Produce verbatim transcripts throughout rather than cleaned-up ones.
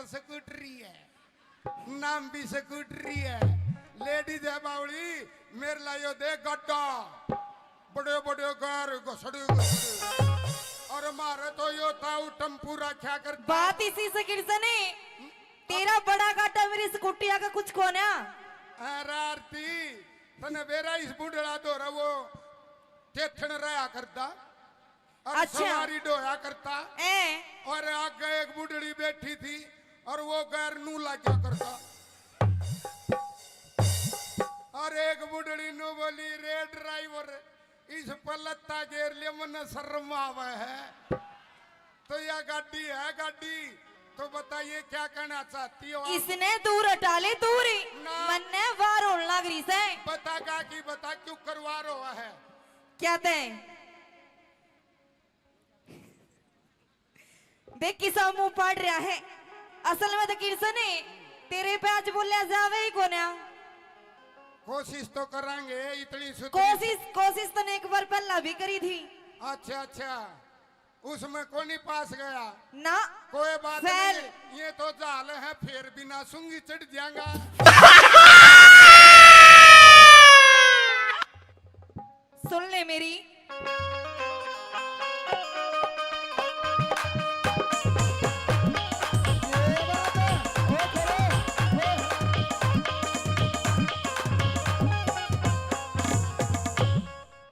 स्कूटरी है, नाम भी स्कूटरी है, लेडीज है बावली। मेरे लायो देख गड्ढा, बड़े बड़े गार घसड़े घसड़े। और मारे तो यो ताऊ टम्पू रखा कर। बात इसी से किरसन है, तेरा बड़ा गाटा मेरी स्कूटी आगे कुछ कोन्या। अरे आरती, तने बेरा इस बुढ़ड़ा दो रहा वो ठेठण रहा करता। और अच्छा। सवारी ढोया करता। ए। और आगे एक बुढ़ड़ी बैठी थी और वो गैर नू लाग्या करता। और एक बुढ़ड़ी नू बोली, "रे ड्राइवर, इस पर लत्ता गेर ले, मन्ने शर्म आवे है।" तो या गाड़ी है गाड़ी, तो बताइए क्या कहना चाहती हो आप? इसने दूर हटा ले, दूर ही। ना। मन्ने बाहर होने लग रही से। बता का की बता, क्यों करवा रहा है? क्या तै? देख किसा मुंह पाड़ रहा है। असल में तो किरसन है, तेरे पे आज बोलिया जावे ही कोन्या। कोशिश तो करांगे, इतनी सुथरी। कोशिश, कोशिश तने एक बार पहला भी करी थी। अच्छा, अच्छा, उसमें कोनी पास गया। ना। कोई बात फेल। नहीं, ये तो जाल है, फिर बिना सूंगी चढ़ जाएगा। सुन ले मेरी।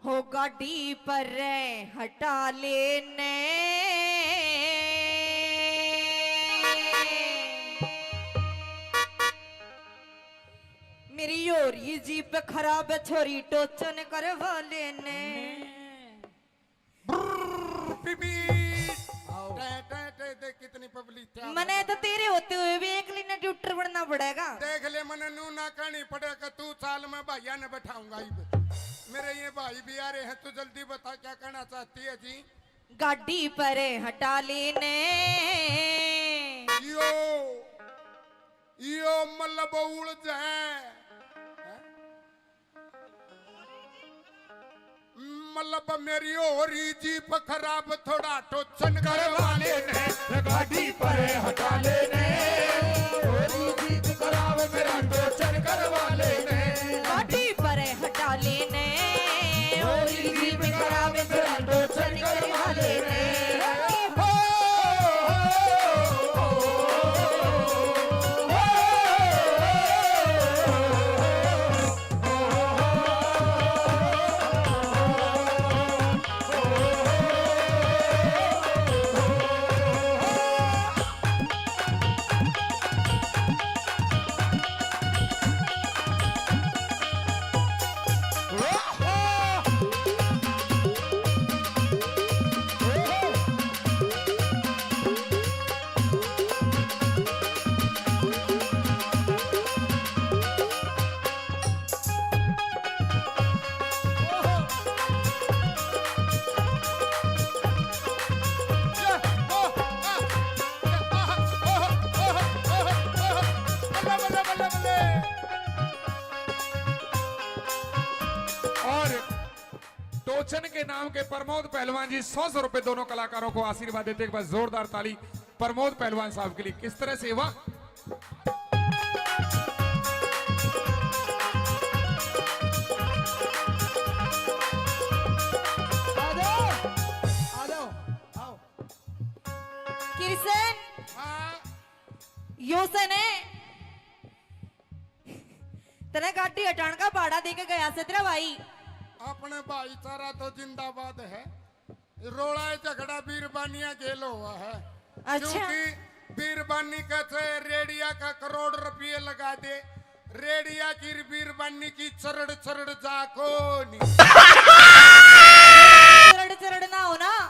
हो गाड़ी पर हटा लेने। मेरी हो रही जीप खराब, छोरी टोचन करवा लेने। ब्रर, पीपी। आओ। टे, टे, टे, देख कितनी पब्लिक तैयार मने है। तो तेरे होते हुए भी एकली ने ट्यूटर बनना पड़ेगा। देख ले, मने नू ना कहनी पड़ेगा, तू चाल, मैं भाइया ने बैठाऊंगा इब। मेरे ये भाई भी आ रहे हैं, तू जल्दी बता क्या कहना चाहती है जी? गाड़ी पर हटा लेने। यो, यो मतलब उलझ है। हैं? मतलब मेरी हो रही जीप खराब, थोड़ा टोचन करवा लेने। गाड़ी पर हटा लेने। हो रही जीप खराब, मेरा टोचन करवा लेने। गाड़ी पर हटा लेने। हो रही जीप खराब, मेरा टोचन करवा लेने। और टोचन के नाम के प्रमोद पहलवान जी सौ सौ रुपए दोनों कलाकारों को आशीर्वाद देते हैं। एक बार जोरदार ताली प्रमोद पहलवान साहब के लिए। किस तरह से, वाह। आ जाओ, आ जाओ, आओ। किरसन, हाँ। यो सने तने गाड़ी हटाण का भाड़ा दे के गया से तेरा भाई। अपने भाईचारा तो जिंदाबाद है। रोला झगड़ा बीरबानिया गेल हुआ है। अच्छा। क्योंकि बीरबानी का चाहे रेडिया का करोड़ रुपये लगा दे, रेडिया की बीरबानी की चरड़ चरड़ जा को नहीं। चरड़ चरड़ ना हो ना,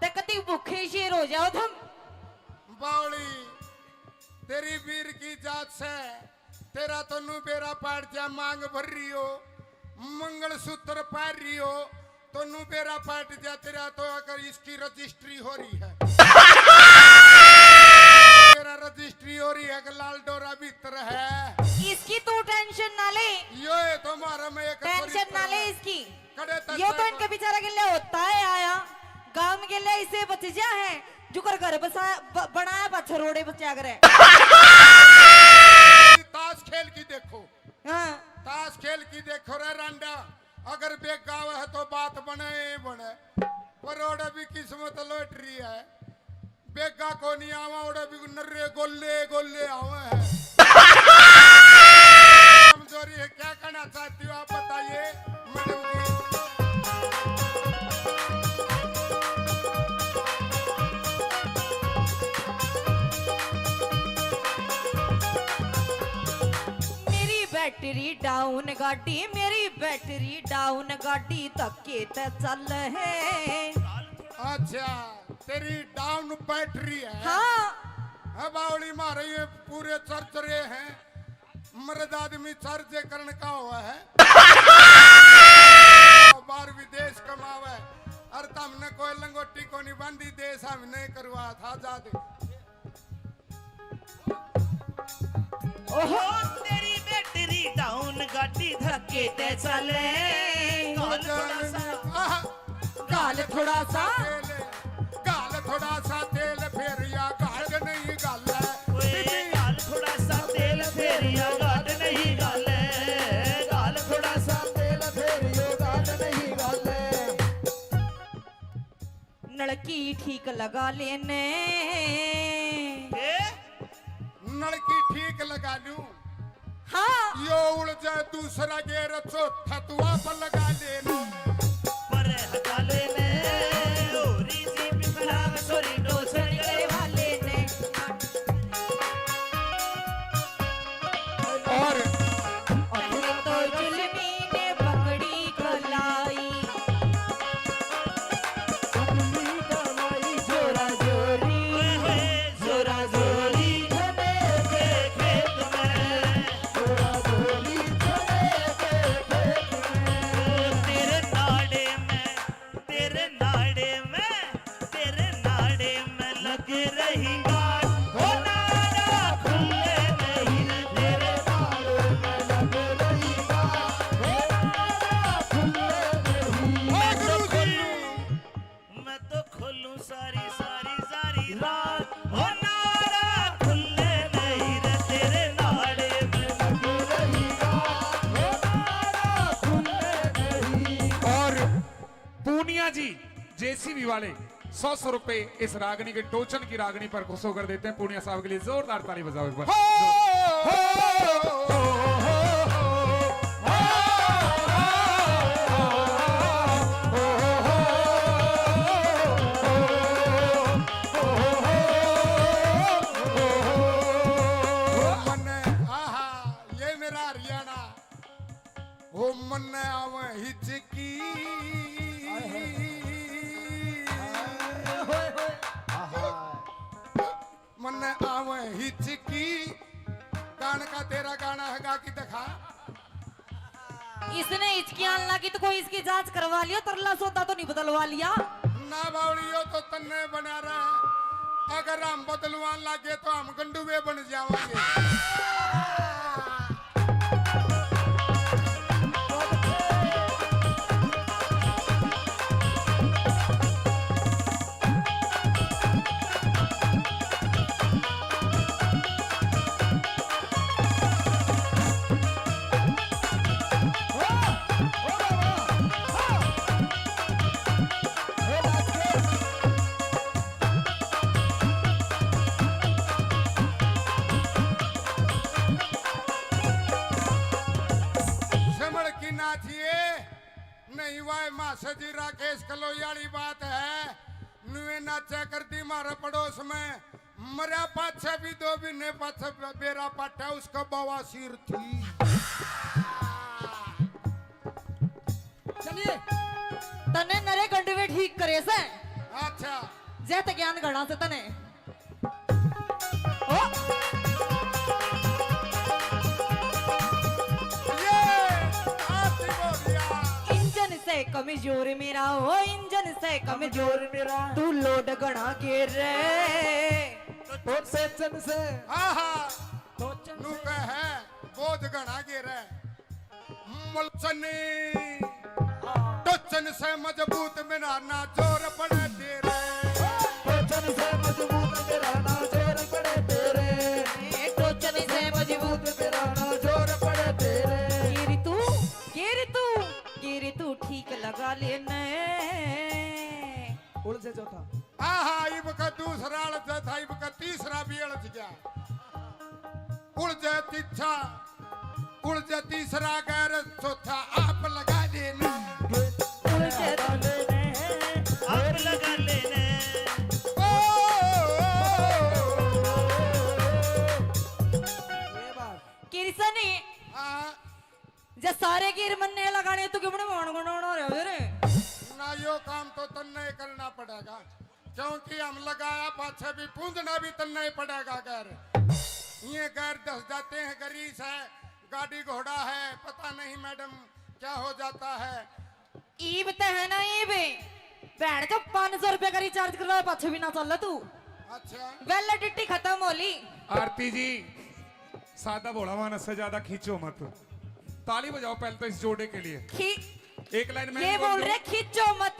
ते कति भूखे शेर हो जाओ तुम। बावली, तेरी बीर की जात से, तेरा तो नू बेरा पाट जा, मांग भर रही हो, मंगलसूत्र पहन रही हो, तो नू बेरा पाट जा, तेरा तो अगर इसकी रजिस्ट्री हो रही है। तेरा रजिस्ट्री हो रही है कि लाल डोरा भीतर है। इसकी तू टेंशन ना ले। यो है तो हमारा में एक टेंशन ना ले इसकी। कड़े तक यो तो इनके बेचारा के लिए होता है आया, गांव के लिए इसे बच जा है। जुकर घर बसा, ब-, बनाया पाछे रोड़े बचा करे। ताश खेल की देखो। हाँ। ताश खेल की देखो रे रांडा, अगर बेगा आवे है तो बात बने ही बने, पर ओड़े भी किस्मत लॉटरी है। बेगा को नहीं आवा, ओड़े भी नर्रे गोले गोले आवे है। कमजोरी है, क्या कहना चाहती हो आप बताइए मैडम जी। मेरी बैटरी डाउन गाड़ी, मेरी बैटरी डाउन गाड़ी धक्के ते चल है। अच्छा, तेरी डाउन बैटरी है। हाँ। है बावली मारे, ये पूरे चर्च रे हैं। मर्द आदमी चार्जे करण का हुआ है। बाहर विदेश कमावे, और तमने कोई लंगोटी को नहीं बांधी, देश हमने करवा था आजाद। ओहो। तेरी बैटरी डाउन गाड़ी धक्के ते चले। गाल थोड़ा सा, आहा। गाल थोड़ा सा। गाल थोड़ा सा तेल फेरिया, गाल नहीं गाल है। ओए, गाल थोड़ा सा तेल फेरिया, गाल नहीं गाल है। गाल थोड़ा सा तेल फेरियो, गाल नहीं गाल है। नलकी ठीक लगा लेने। ए? नलकी ठीक लगा लूं। हाँ। यो उड़ जाए दूसरा गेर, चौथा तू आप लगा लेने। पर हटा लेने, लोरी जी पिपरा, सोरी डोसर गए वाले ने। और पहले तो जुल्मी ने पकड़ी कलाई। जुल्मी कलाई जोरा जोरी। ओए होए। जोरा जोरी चने के खेत में, जोरा जोरी चने के खेत में। तेरे नाड़े में, तेरे नाड़े में, तेरे नाड़े में लग रही गाड़। ओ नाड़ा खुले नहीं, तेरे नाड़े में लग रही गाड़। ओ नाड़ा खुले नहीं। मैं तो खोलूं सारी, सारी, सारी रात। ओ नाड़ा खुले नहीं रे, तेरे नाड़े में लग रही गाड़। ओ नाड़ा खुले नहीं। और पूनिया जी, जेसीबी वाले, सौ, सौ रुपए इस रागनी के, टोचन की रागनी पर खुश होकर देते हैं। पूनिया साहब के लिए जोरदार ताली बजाओ एक बार। हो, हो, हो। मन्ने, आहा, ये मेरा हरियाणा। हो मन्ने आवे हिचकी। हाय, हाय, हाय। हाय, हाय। मन्ने आवे हिचकी। गान का तेरा गाना है, गा की दिखा। इसने हिचकी आन लगी तो कोई इसकी जांच करवा लियो, तरला सौदा तो नहीं बदलवा लिया। ना बावली, यो तो तन्ने बना रहा है। अगर हम बदलवान लगे तो हम गंडुए बन जावांगे। समझ की नाचिए नहीं वाए मासा जी, राकेश कलोई वाली बात है। नुए नाचा कर दी मारे पड़ोस में, मरया पाछे भी दो महीने पाछे बे-, बेरा पाटा उसका बवासीर थी। चलिए। तने नरे गंडवे ठीक करे से। अच्छा। जय ते ज्ञान घणा से तने। ओ। ये आती बोलिया। इंजन से कमजोर मेरा, ओ इंजन से कमजोर मेरा। तू लोड घणा गेर रे। टोचन से। हाँ, हाँ। टोचन नू से। कहे, बोझ घणा गेर रे। मुलचनी। टोचन से मजबूत मेरा ना जोर पड़े तेरे। टोचन से मजबूत तेरा ना जोर पड़े तेरे। ए, टोचन से मजबूत तेरा ना जोर पड़े तेरे। गिर तू, गिर तू, गिर तू ठीक लगा लेने। उलझे चौथा। आहा, इब का दूसरा अड़ज था, इब का तीसरा भी अड़ज गया। उलझे तीछा, उलझे तीसरा गैर, चौथा आप लगा देना। उलझे आप लगा लेने। ओ, ये बात। किरसनी। हाँ। जे सारे गिर मन्ने लगाने तो क्यों बने मान गुनाना रहे रे? ना, यो काम तो तन्ने ही करना पड़ेगा, क्योंकि हम लगाया पाछे भी पूंजना भी तन्ने ही पड़ेगा। गैर ये गैर दस जाते हैं, गरीस है, गाड़ी घोड़ा है, पता नहीं मैडम क्या हो जाता है। ईब ते है ना ईब, बैठ के पाँच सौ रुपए का रिचार्ज करवाए पाछे भी ना चल तू। अच्छा। वैलिडिटी खत्म हो ली। आरती जी, सादा भोला मानस से ज्यादा खींचो मत। ताली बजाओ पहले तो इस जोड़े के लिए। खी-, एक लाइन में ये बोल रहे, खींचो मत।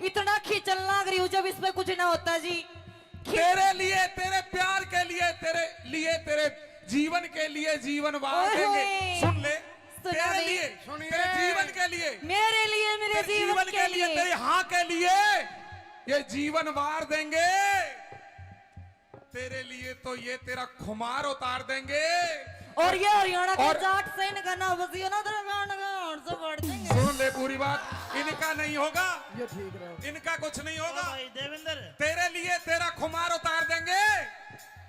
इतना खींचन लाग रही हूँ जब इसमें कुछ ना होता जी। खी- तेरे लिए, तेरे प्यार के लिए, तेरे लिए, तेरे जीवन के लिए जीवन वार देंगे। सुन ले, तेरे लिए, तेरे जीवन के लिए, मेरे लिए, मेरे जीवन के लिए, तेरे हाँ के लिए ये जीवन वार देंगे। तेरे लिए तो ये तेरा खुमार उतार देंगे। और ये हरियाणा के जाट से इनका ना बजियो ना, तेरा गान का हाथ से फाड़ देंगे। सुन ले पूरी बात, इनका नहीं होगा, ये ठीक रहो। इनका कुछ नहीं होगा। भाई देवेंद्र, तेरे लिए तेरा खुमार उतार देंगे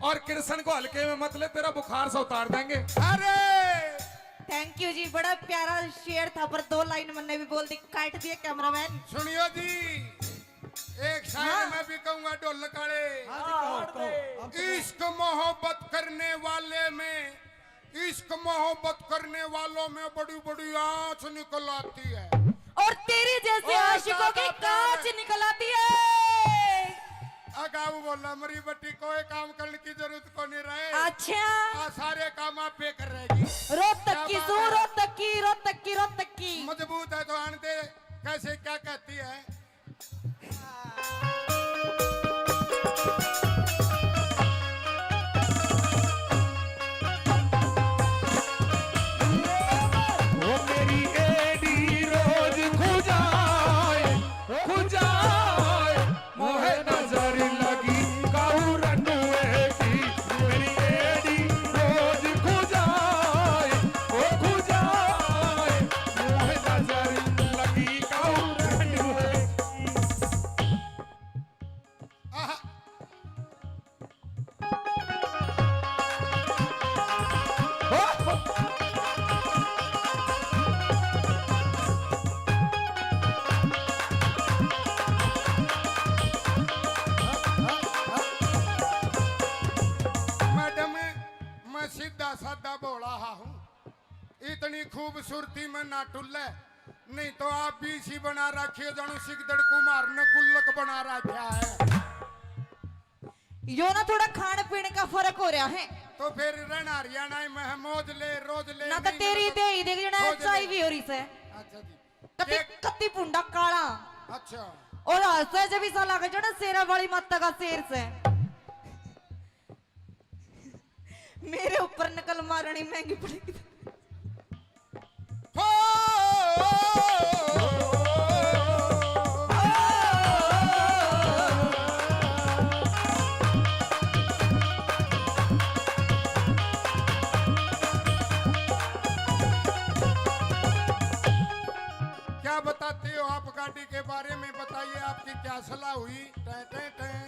और कृष्ण को हल्के में मत ले, तेरा बुखार से उतार देंगे। अरे थैंक यू जी, बड़ा प्यारा शेर था, पर दो लाइन मैंने भी बोल दी, काट दिए कैमरामैन। सुनियो जी, एक शायर हाँ। मैं भी कहूंगा, ढोल काले। हाँ जी, कहो, कहो। इश्क मोहब्बत करने वाले में, इश्क मोहब्बत करने वालों में बड़ी बड़ी आंच निकल आती है। और तेरी जैसे आशिकों की कांच निकल आती है। अगाऊ बोला, मरी बट्टी, कोई काम करने की जरूरत को नहीं रहे। अच्छा। आ सारे काम आप पे कर रहेगी। रोहतक की सू, रोहतक की, रोहतक की, रोहतक की। मजबूत है तो आन दे, कैसे क्या कहती है? वो मेरी एडी रोज खुजाए, खुजाए, मोहे नजर लगी काऊ रंडुए की। मेरी एडी रोज खुजाए, ओ खुजाए, मोहे नजर लगी काऊ रंडुए की। आहा। मैडम, मैं सीधा साधा भोला हा हूँ, इतनी खूबसूरती में ना टुल्ले, नहीं तो आप भी इसी बना रखी है, जानू सिकदड़ कुमार ने गुल्लक बना रखा है। यो ना थोड़ा खान पीन का फर्क हो रहा है। तो फिर रहना हरियाणा में है, मौज ले, रोज ले, ना तो तेरी दे ही देख जणा चाय भी हो रही से। अच्छा जी। कति, कति पुंडा काला। अच्छा। और हंसे जब इसा लगे जणा शेरा वाली माता का शेर से। मेरे ऊपर नकल मारनी महंगी पड़ेगी। हो। क्या बताते हो आप गाड़ी के बारे में, बताइए, आपकी क्या सलाह हुई? टें, टें, टें।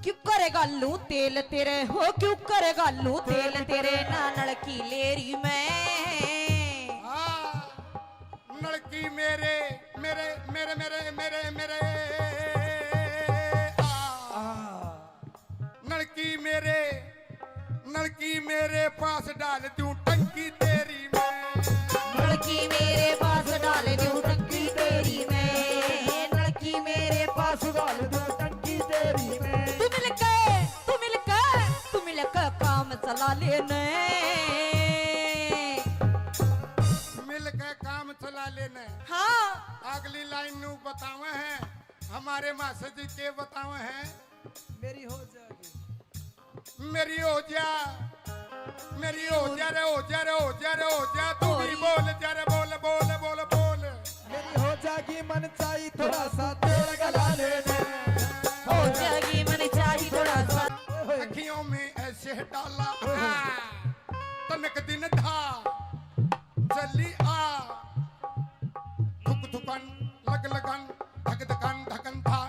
क्यों करे घालूं तेल तेरे हो, क्यों करे घालूं तेल तेरे, ना नलकी लेरी मैं। हाँ, नलकी मेरे, मेरे, मेरे, मेरे, मेरे, मेरे। आ। नलकी मेरे, नलकी मेरे पास डाल दूं टंकी तेरी मैं। नलकी मेरे पास डाल दूं टंकी तेरी मैं। नलकी मेरे पास डाल दूं टंकी तेरी मैं। तू मिलके, तू मिलके, तू मिलके लेने। मिलके काम चला लेने। हाँ। अगली लाइन नू बतावे हैं, हमारे मास्टर जी के बतावे हैं। मेरी हो जाएगी। मेरी हो जा, मेरी हो जा रे, हो जा रे, हो जा रे, हो जा। तू भी बोल जा रे, बोल, बोल, बोल, बोल। मेरी हो जागी मन चाही थोड़ा सा तेल गला लेने। हो जागी मन चाही थोड़ा सा। अखियों में ऐसे डाला, हाँ। तनक दिन था, जल्दी आ। धुक धुकन, लग लगन, धक धकन, धकन था।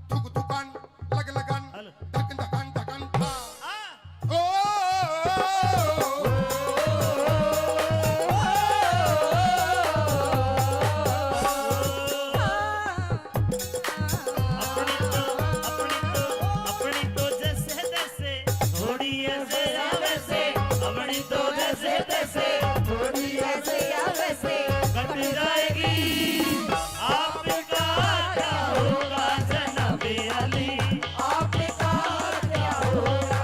धुक धुकन, लग लगन, हेलो। धकन धकन धकन था। हाँ। ओ, अपनी तो, अपनी तो, अपनी तो जैसे तैसे, थोड़ी ऐसे या वैसे, अपनी तो जैसे तैसे, थोड़ी ऐसे या वैसे, कट जाएगी। आपका क्या होगा जनाबे अली? आपका क्या होगा?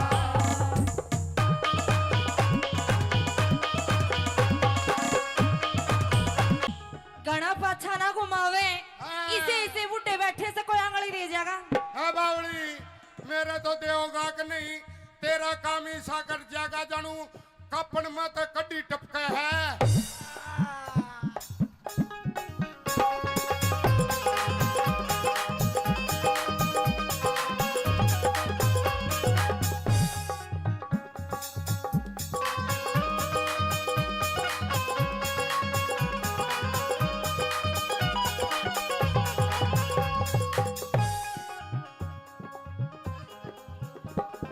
घणा पाछा ना घुमावे। हाँ। इसे, इसे बूढ़े बैठे से कोई आंगली रह जाएगा। हाँ बावली, मेरे तो देवगा के नहीं, तेरा काम ईसा कर जागा जानू। कपन में तो कड्डी टपके है।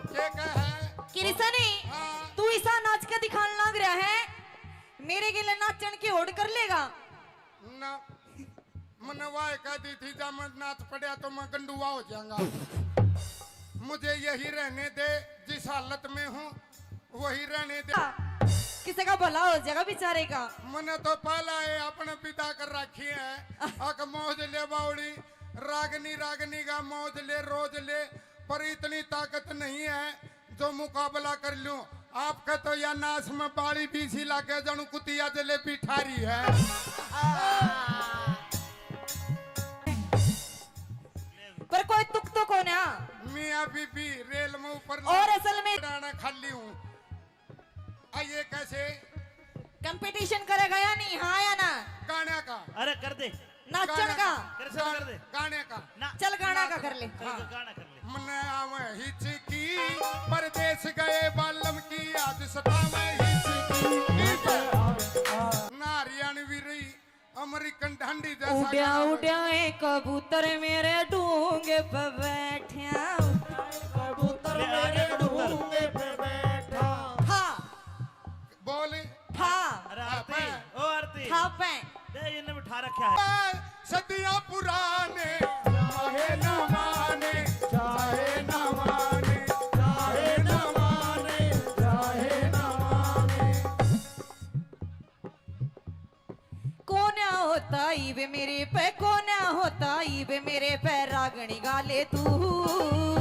के कहे? किरिसा ने, हाँ। तू इसा नाच के दिखान लाग रहा है, मेरे गेले नाचन की होड़ कर लेगा? ना, मने वाह कह दी थी, जा मैं नाच पड़या तो मैं गंडुआ हो जाऊंगा। मुझे यही रहने दे, जिस हालत में हूँ वही रहने दे। किसी का भला हो जाएगा बेचारे का। मने तो पहला ये अपने विदा कर रखी है। अक मौज ले बावड़ी, रागनी रागनी का मौज ले, रोज ले, पर इतनी ताकत नहीं है जो मुकाबला कर लूं। आपका तो या नाश में बाली बीसी लागे, जणु कुतिया जलेबी ठारी है। पर कोई तुक तो कोन्या। मियाँ बीबी रेल में ऊपर और असल में डाना खाली हूँ। आ, ये कैसे? कंपटीशन करेगा या नहीं? हाँ या ना? गाने का। अरे कर दे। नाचण गाने का। का। कर, कर दे। गाने का। ना। चल गाना का कर ले। चल, हाँ। गाना कर ले। मने आवे हिचकी, परदेस गए बालम की, आज सतावे हिचकी। ना हरियाणवी रही, अमेरिकन ढांडी जैसा उड्या गाना। उड्या ए कबूतर मेरे डूंगे पे बैठा। कबूतर ले, आ गया मेरे कबूतर। डूंगे पे बैठा। था। बोल। था। अरे आरती, था पै। ओ आरती। था पै। दे, इन्हें बिठा रखा है। सदियां पुराने, चाहे ना माने, चाहे ना माने, चाहे ना माने, चाहे ना माने। कोन्या होता इब मेरे पे, कोन्या होता इब मेरे पे, रागणी गा ले तू।